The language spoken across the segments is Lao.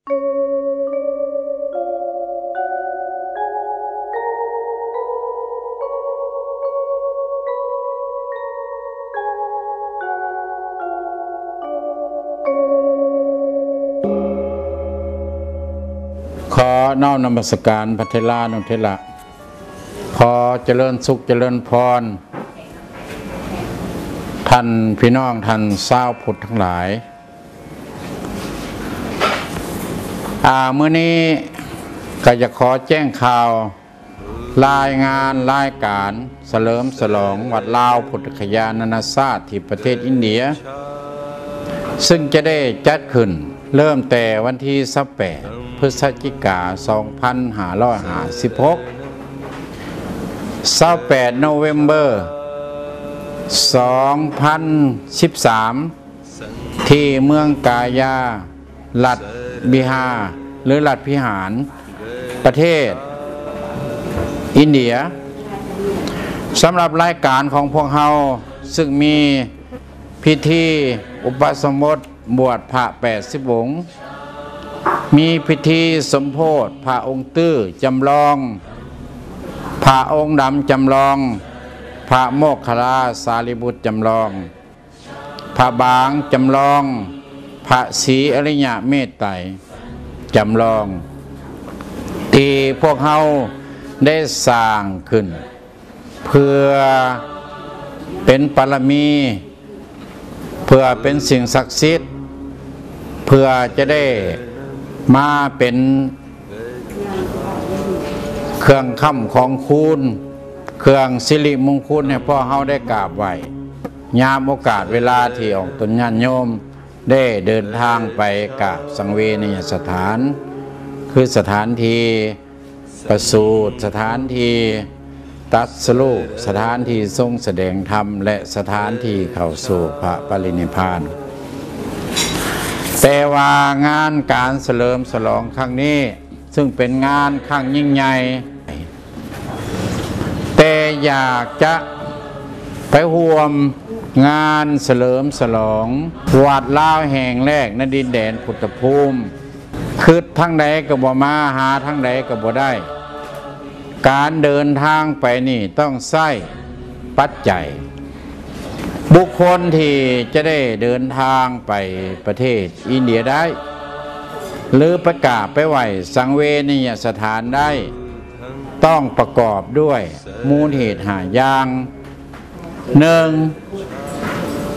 ຂໍນ້ອມນະມັດສະການພະເຖລານຸເຖລະ ຂໍຈະເລີນສຸກຈະເລີນພອນ ທ່ານພີ່ນ້ອງ ທ່ານຊາວພຸດທັງຫຼາຍ. ອາ ມື້ນີ້ກໍຢາກຂໍແຈ້ງຂ່າວລາຍງານລາຍການສະເຫຼີມສະຫຼອງວັດລາວພຸດທະຄະຍານານາຊາດທີ່ປະເທດອິນເດຍ ຊຶ່ງຈະໄດ້ຈັດຂຶ້ນເລີ່ມແຕ່ວັນທີຊາວແປດ ພຶສຈິກາ ສອງພັນຫ້າຮ້ອຍຫ້າສິບຫົກ ຊາວແປດ ໂນເວັມເບີ ສອງພັນສິບສາມ ທີ່ເມືອງກາຢາ ລັດບິຫາ ຫຼື ລັດພິຫານ ປະເທດອິນເດຍ. ສຳລັບລາຍການຂອງພວກເຮົາ ຊຶ່ງມີພິທີອຸປະສະໝົດບວດພະແປດສິບອົງ, ມີພິທີສົມໂພດພະອົງຕື້ຈຳລອງ, ພະອົງດຳຈຳລອງ, ພະໂມກຄະລາສາລີບຸດຈຳລອງ, ພະບາງຈຳລອງ, ພະສີອະລິຍະເມດໄຕຈຳລອງ ທີ່ພວກເຮົາໄດ້ສ້າງຂຶ້ນ ເພື່ອເປັນບາລະມີ, ເພື່ອເປັນສິ່ງສັກສິດ, ເພື່ອຈະໄດ້ມາເປັນເຄື່ອງຄ້ຳຂອງຄູນ, ເຄື່ອງສິລິມຸງຄຸນໃຫ້ພວກເຮົາໄດ້ກາບໄຫວ້ ຍາມໂອກາດເວລາທີ່ອອກຕົນຍາດໂຍມໄດ້ເດີນທາງໄປກາບສັງເວນະຍະສະຖານ ຄືສະຖານທີ່ ປະສູດ, ສະຖານທີ່ຕັດສະຮູ້, ສະຖານທີ່ຊົງສະແດງທຳ ແລະ ສະຖານທີ່ເຂົ້າສູ່ພະປະລິນິບພານ. ແຕ່ວ່າງານການສະເຫຼີມສະຫຼອງຄັ້ງນີ້ ຊຶ່ງເປັນງານຄັ້ງຍິ່ງໃຫຍ່ ແຕ່ຢາກຈະໄປຮ່ວມງານສະເຫຼີມສະຫຼອງວັດລາວແຫ່ງແລກໃນດິນແດນພຸດທະພູມ. ຄິດທາງໃດກໍບໍ່ມາ, ຫາທາງໃດກໍບໍ່ໄດ້. ການເດີນທາງໄປນີ້ຕ້ອງໃຊ້ປັດໄຈ. ບຸກຄົນທີ່ຈະໄດ້ເດີນທາງໄປປະເທດອິນເດຍໄດ້ ຫຼື ໄປກາບໄປໄຫວ້ສັງເວນະຍະສະຖານໄດ້ ຕ້ອງປະກອບດ້ວຍມູນເຫດຫ້າຢ່າງ. ໜຶ່ງ,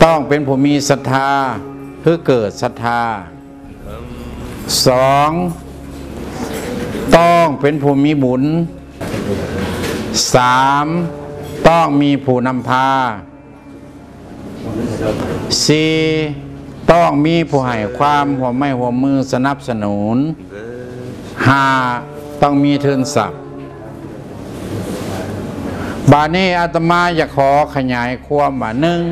ຕ້ອງເປັນຜູ້ມີສັດທາ ຄືເກີດສັດທາ. ສອງ, ຕ້ອງເປັນຜູ້ມີບຸນ. ສາມ, ຕ້ອງມີຜູ້ນຳພາ. ສີ່, ຕ້ອງມີຜູ້ໃຫ້ຄວາມຮ່ວມໄມ້ຮ່ວມມືສະໜັບສະໜູນ. ຫ້າ, ຕ້ອງມີທຶນຊັບ. ບາດນີ້ອາດຕະມາຢາກຂໍຂະຫຍາຍຄວາມວ່າ ໜຶ່ງ,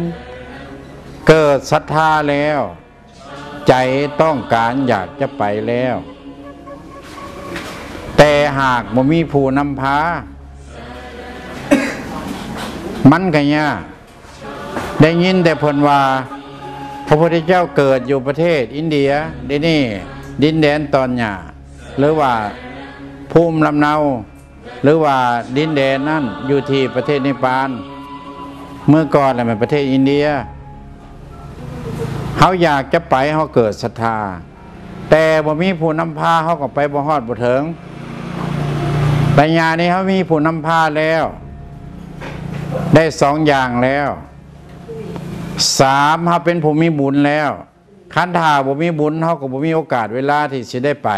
ເກີດສັດທາແລ້ວ ໃຈຕ້ອງການຢາກຈະໄປແລ້ວ, ແຕ່ຫາກບໍ່ມີຜູ້ນຳພາ ມັນກໍຍາກ. ໄດ້ຍິນແຕ່ເພິ່ນວ່າ ພະພຸດທະເຈົ້າເກີດຢູ່ປະເທດອິນເດຍ, ດຽວນີ້ດິນແດນຕອນຫຍ້າ ຫຼືວ່າພູມລຳເນົາ ຫຼືວ່າດິນແດນນັ້ນຢູ່ທີ່ປະເທດເນປານ, ເມື່ອກ່ອນລະແມ່ນປະເທດອິນເດຍ. ເຮົາຢາກຈະໄປ, ເຮົາເກີດສັດທາ, ແຕ່ບໍ່ມີຜູ້ນຳພາ, ເຮົາກໍໄປບໍ່ຮອດບໍ່ເຖິງ. ໄລຍະນີ້ເຮົາມີຜູ້ນຳພາແລ້ວ, ໄດ້ສອງຢ່າງແລ້ວ. ສາມ, ເຮົາເປັນຜູ້ມີບຸນແລ້ວ. ຄັນຖ້າບໍ່ມີບຸນ, ເຮົາກໍບໍ່ມີໂອກາດເວລາທີ່ຊິໄດ້ໄປ.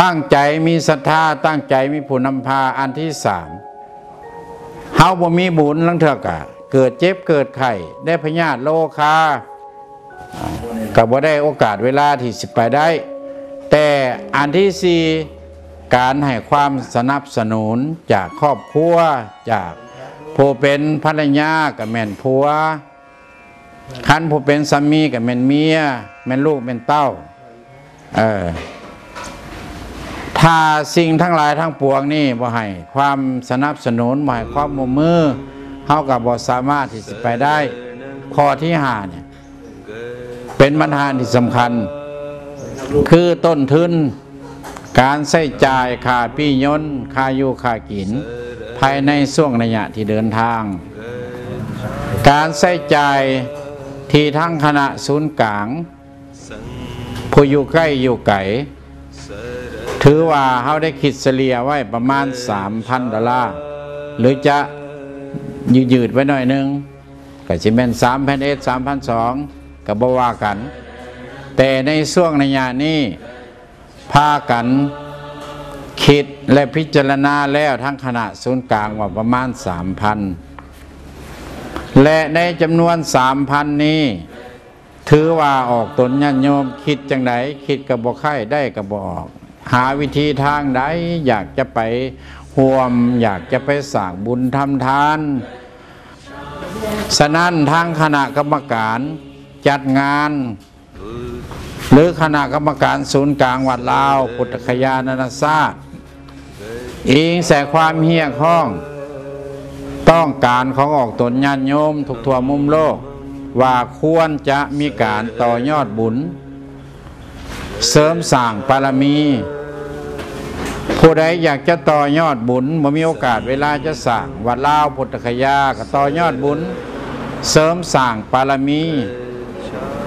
ຕັ້ງໃຈມີສັດທາ, ຕັ້ງໃຈມີຜູ້ນຳພາ. ອັນທີສາມ, ເຮົາບໍ່ມີບຸນ, ລາງເທື່ອກະເກີດເຈັບເກີດໄຂ້, ໄດ້ພະຍາດໂລຄາ, ກະບໍ່ໄດ້ໂອກາດເວລາທີ່ຊິໄປໄດ້. ແຕ່ອັນທີສີ່, ການໃຫ້ຄວາມສະໜັບສະໜູນຈາກຄອບຄົວ, ຈາກຜູ້ເປັນພັນລະຍາກະແມ່ນຜົວ, ຄັນຜູ້ເປັນສາມີກໍແມ່ນເມຍ, ແມ່ນລູກແມ່ນເຕົ້າ. ເອີ ຖ້າສິ່ງທັງຫຼາຍທັງປວງນີ້ບໍ່ໃຫ້ຄວາມສະໜັບສະໜູນ, ບໍ່ໃຫ້ຄວາມຮ່ວມມື, ເຮົາກໍບໍ່ສາມາດທີ່ຊິໄປໄດ້. ຂໍ້ທີຫ້ານີ້ ເປັນບັນຫາທີ່ສຳຄັນ. ຄືຕົ້ນທຶນ, ການໃຊ້ຈ່າຍຄ່າປີ້ຍົນ, ຄ່າຢູ່ຄ່າກິນ ພາຍໃນຊ່ວງໄລຍະທີ່ເດີນທາງ, ການໃຊ້ຈ່າຍທີ່ທາງຄະນະສູນກາງ ຜູ້ຢູ່ໃກ້ຢູ່ໄກ ຖືວ່າເຮົາໄດ້ຄິດສະເລ່ຍໄວ້ປະມານສາມພັນໂດລາ ຫຼືຈະຍືດໆໄວ້ໜ້ອຍໜຶ່ງ ກໍຊິແມ່ນສາມພັນເອັດ ສາມພັນສອງ ກໍບໍ່ວ່າກັນ. ແຕ່ໃນຊ່ວງໄລຍະນີ້ ພາກັນຄິດ ແລະ ພິຈາລະນາແລ້ວ ທາງຄະນະສູນກາງວ່າປະມານສາມພັນ ແລະ ໃນຈຳນວນສາມພັນນີ້ ຖືວ່າອອກຕົນຍາດໂຍມ ຄິດຈັ່ງໃດຄິດກໍບໍ່ໄຄ ໄດ້ກໍບໍ່ອອກ ຫາວິທີທາງໃດ ຢາກຈະໄປຮ່ວມ ຢາກຈະໄປສ້າງບຸນທຳທານ. ສະນັ້ນ ທາງຄະນະກຳມະການຈັດງານ ຫຼື ຄະນະກຳມະການສູນກາງວັດລາວພຸດທະຄະຍານານາຊາດ ອີງໃສ່ຄວາມຮຽກຮ້ອງຕ້ອງການຂອງອອກຕົນຍາດໂຍມທຸກທົ່ວມຸມໂລກ ວ່າຄວນຈະມີການຕໍ່ຍອດບຸນ ເສີມສ້າງບາລະມີ. ຜູ້ໃດຢາກຈະຕໍ່ຍອດບຸນ ບໍ່ມີໂອກາດເວລາຈະສ້າງວັດລາວພຸດທະຄະຍາ ກໍຕໍ່ຍອດບຸນເສີມສ້າງບາລະມີ.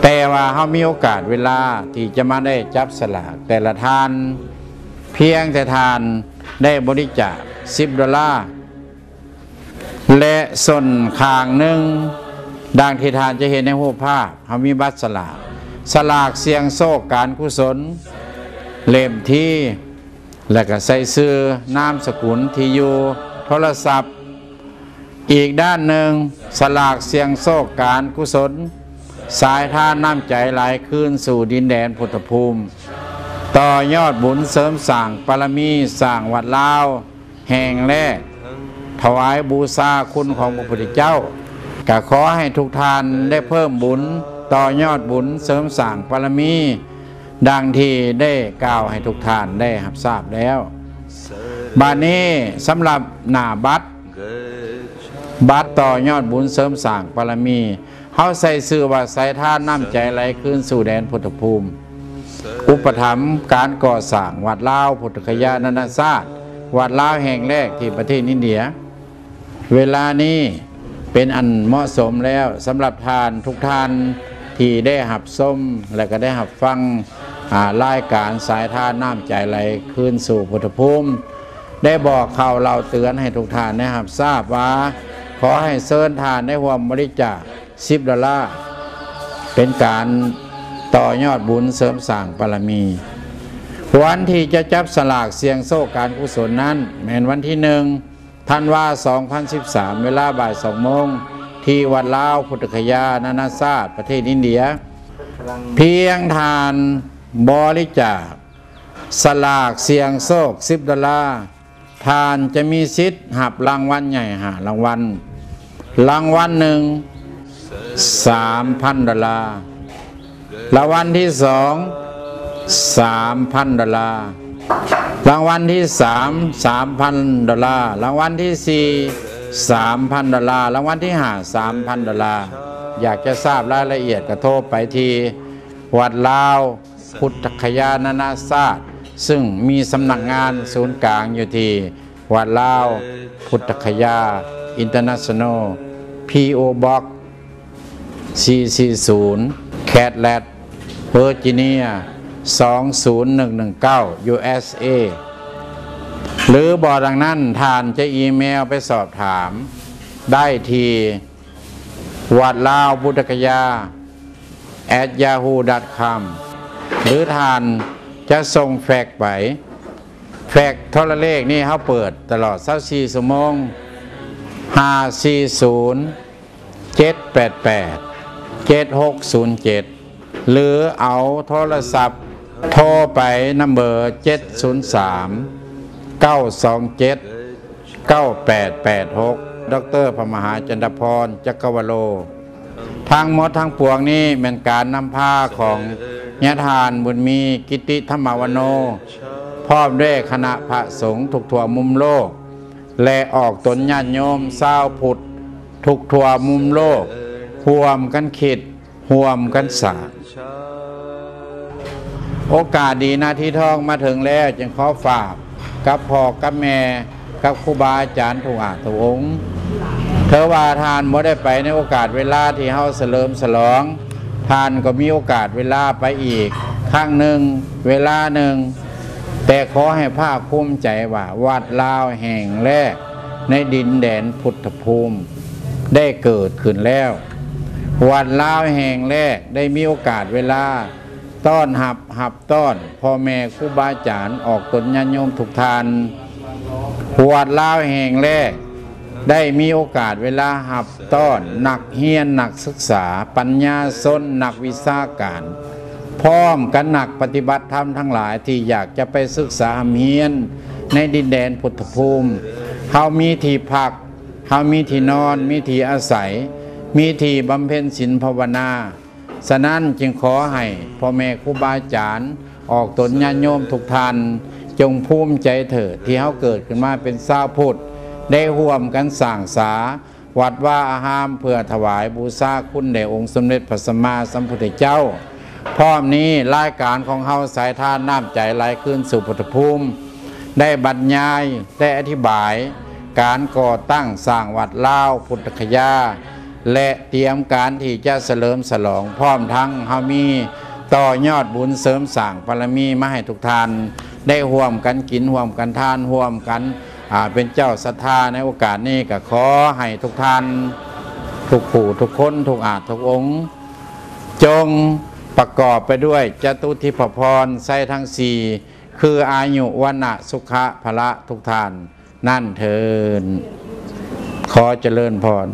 ແຕ່ວ່າເຮົາມີໂອກາດເວລາທີ່ຈະມາໄດ້ຈັບສະຫຼາກແຕ່ລະທ່ານ ພຽງແຕ່ທ່ານໄດ້ບໍລິຈາກສິບໂດລາ ແລະ ສົ້ນຂ້າງໜຶ່ງ ດັ່ງທີ່ທ່ານຈະເຫັນໃນຮູບພາບ, ເຮົາມີບັດສະຫຼາກ, ສະຫຼາກສ່ຽງໂຊກການກຸສົນ ເຫຼັ້ມທີ ແລະ ກະໃສ່ຊື່, ນາມສະກຸນ, ທີ່ຢູ່, ໂທລະສັບ. ອີກດ້ານໜຶ່ງ, ສະຫຼາກສ່ຽງໂຊກການກຸສົນ ສາຍທານນ້ຳໃຈໄຫຼຄືນສູ່ດິນແດນພຸດທະພູມ, ຕໍ່ຍອດບຸນເສີມສ້າງບາລະມີ, ສ້າງວັດລາວ ແຫ່ງແລກ ຖວາຍບູຊາຄຸນຂອງພະພຸດທະເຈົ້າ. ກະຂໍໃຫ້ທຸກທ່ານໄດ້ເພີ່ມບຸນ, ຕໍ່ຍອດບຸນ, ເສີມສ້າງບາລະມີ ດັ່ງທີ່ໄດ້ກ່າວໃຫ້ທຸກທ່ານໄດ້ຮັບຊາບແລ້ວ. ບາດນີ້ສຳລັບໜ້າບັດ, ບັດຕໍ່ຍອດບຸນເສີມສ້າງບາລະມີ ເຮົາໃສ່ຊື່ວ່າ ສາຍທານນ້ຳໃຈໄຫຼຄືນສູ່ແດນພຸດທະພູມ, ອຸປະຖຳການກໍ່ສ້າງວັດລາວພຸດທະຄະຍານານາຊາດ, ວັດລາວແຫ່ງແລກທີ່ປະເທດອິນເດຍ. ເວລານີ້ເປັນອັນເໝາະສົມແລ້ວ ສຳລັບທ່ານທຸກທ່ານທີ່ໄດ້ຮັບຊົມ ແລະ ກໍໄດ້ຮັບຟັງ ອາ ລາຍການສາຍທານນ້ຳໃຈໄຫຼຄືນສູ່ພຸດທະພູມ ໄດ້ບອກຂ່າວເລົ່າເຕືອນໃຫ້ທຸກທ່ານໄດ້ຮັບຊາບວ່າ ຂໍໃຫ້ເຊີນທ່ານໄດ້ຮ່ວມບໍລິຈາກ ສິບໂດລາ ເປັນການຕໍ່ຍອດບຸນເສີມສ້າງບາລະມີ. ວັນທີ່ຈະຈັບສະຫຼາກສ່ຽງໂຊກການກຸສົນນັ້ນ ແມ່ນວັນທີໜຶ່ງ ທັນວາ ສອງພັນສິບສາມ ເວລາບ່າຍສອງໂມງ ທີ່ວັດລາວພຸດທະຄະຍານານາຊາດ ປະເທດອິນເດຍ. ພຽງທ່ານບໍລິຈາກສະຫຼາກສ່ຽງໂຊກ ສິບໂດລາ ທ່ານຈະມີສິດຮັບລາງວັນໃຫຍ່ຫ້າລາງວັນ. ລາງວັນໜຶ່ງ ສາມພັນໂດລາ, ລາງວັນທີສອງ ສາມພັນໂດລາ, ລາງວັນທີສາມ ສາມພັນໂດລາ, ລາງວັນທີສີ່ ສາມພັນໂດລາ, ລາງວັນທີຫ້າ ສາມພັນໂດລາ. ຢາກຈະຊາບລາຍລະອຽດກໍໂທໄປທີ່ວັດລາວ ພຸດທະຄະຍານານາຊາດ ຊຶ່ງມີສຳນັກງານສູນກາງຢູ່ທີ່ວັດລາວ ພຸດທະຄະຍາ International, P O Box ສີ່ສີ່ສູນ Catlett Virginia ສອງສູນໜຶ່ງໜຶ່ງເກົ້າ U S A ຫຼືບໍ່ດັ່ງນັ້ນ ທ່ານຈະອີເມວໄປສອບຖາມໄດ້ທີ່ ວັດລາວພຸດທະຄະຍາ at yahoo dot com ຫຼືທ່ານຈະສົ່ງແຟກໄປ. ແຟກໂທລະເລກນີ້ເຮົາເປີດຕະຫຼອດຊາວສີ່ຊົ່ວໂມງ ຫ້າສີ່ສູນ ເຈັດແປດແປດ ເຈັດຫົກສູນເຈັດ ຫຼືເອົາໂທລະສັບໂທໄປນຳເບີ ເຈັດສູນສາມ ເກົ້າສອງເຈັດ ເກົ້າແປດແປດຫົກ ດອກເຕີ ພະມະຫາຈັນທະພອນ ຈັກກະວະໂລ. ທັງໝົດທັງປວງນີ້ແມ່ນການນຳພາຂອງຍາທ່ານບຸນມີ ກິດຕິທຳມະວັນໂນ ພ້ອມດ້ວຍຄະນະພະສົງທຸກທົ່ວມຸມໂລກ ແລະ ອອກຕົນຍາດໂຍມຊາວພຸດທຸກທົ່ວມຸມໂລກ ຮ່ວມກັນຄິດ ຮ່ວມກັນສ້າງ. ໂອກາດດີນາທີທອງມາເຖິງແລ້ວ ຈຶ່ງຂໍຝາກກັບພໍ່ກັບແມ່ ກັບຄູບາອາຈານທຸກອາດທຸກອົງ. ເທື່ອວ່າທ່ານບໍ່ໄດ້ໄປໃນໂອກາດເວລາທີ່ເຮົາສະເຫຼີມສະຫຼອງ, ທ່ານກໍມີໂອກາດເວລາໄປອີກຄັ້ງໜຶ່ງ, ເວລາໜຶ່ງ. ແຕ່ຂໍໃຫ້ພາກພູມໃຈວ່າ ວັດລາວແຫ່ງແລກໃນດິນແດນພຸດທະພູມໄດ້ເກີດຂຶ້ນແລ້ວ. ວັດລາວແຫ່ງແລກໄດ້ມີໂອກາດເວລາ ຕ້ອນຮັບ ຮັບຕ້ອນພໍ່ແມ່ຄູບາອາຈານ ອອກຕົນຍາດໂຍມທຸກທ່ານ. ວັດລາວແຫ່ງແລກໄດ້ມີໂອກາດເວລາຮັບຕ້ອນນັກຮຽນ, ນັກສຶກສາ, ປັນຍາຊົນ, ນັກວິຊາການ, ພ້ອມກັບນັກປະຕິບັດທຳທັງຫຼາຍທີ່ຢາກຈະໄປສຶກສາຮ່ຳຮຽນໃນດິນແດນພຸດທະພູມ. ເຮົາມີທີ່ພັກ, ເຮົາມີທີ່ນອນ, ມີທີ່ອາໄສ, ມີທີ່ບຳເພັນສິນພາວະນາ. ສະນັ້ນຈຶ່ງຂໍໃຫ້ພໍ່ແມ່ຄູບາອາຈານ ອອກຕົນຍາດໂຍມທຸກທ່ານ ຈົ່ງພູມໃຈເຖີດ ທີ່ເຮົາເກີດຂຶ້ນມາເປັນຊາວພຸດ ໄດ້ຮ່ວມກັນສ້າງສາວັດວາອາຮາມ ເພື່ອຖວາຍບູຊາຄຸນແດ່ອົງສົມເດັດພະສຳມາສຳພຸດທະເຈົ້າ. ພ້ອມນີ້ ລາຍການຂອງເຮົາ ສາຍທານນ້ຳໃຈໄຫຼຄືນສູ່ພຸດທະພູມ ໄດ້ບັນຍາຍ ໄດ້ອະທິບາຍການກໍ່ຕັ້ງສ້າງວັດລາວພຸດທະຄະຍາ ແລະ ຕຽມການທີ່ຈະສະເຫຼີມສະຫຼອງ, ພ້ອມທັງເຮົາມີຕໍ່ຍອດບຸນເສີມສ້າງບາລະມີມາໃຫ້ທຸກທ່ານໄດ້ຮ່ວມກັນກິນ, ຮ່ວມກັນທານ, ຮ່ວມກັນ ອາ ເປັນເຈົ້າສັດທາໃນໂອກາດນີ້. ກໍຂໍໃຫ້ທຸກທ່ານ ທຸກຜູ້ທຸກຄົນ ທຸກອາດທຸກອົງ ຈົ່ງປະກອບໄປດ້ວຍຈະຕຸທິພະພອນໄຊທັງສີ່ ຄືອາຍຸ ວັນນະ ສຸຂະ ພະລະ ທຸກທ່ານນັ້ນເທີ້ນ. ຂໍຈະເລີນພອນ.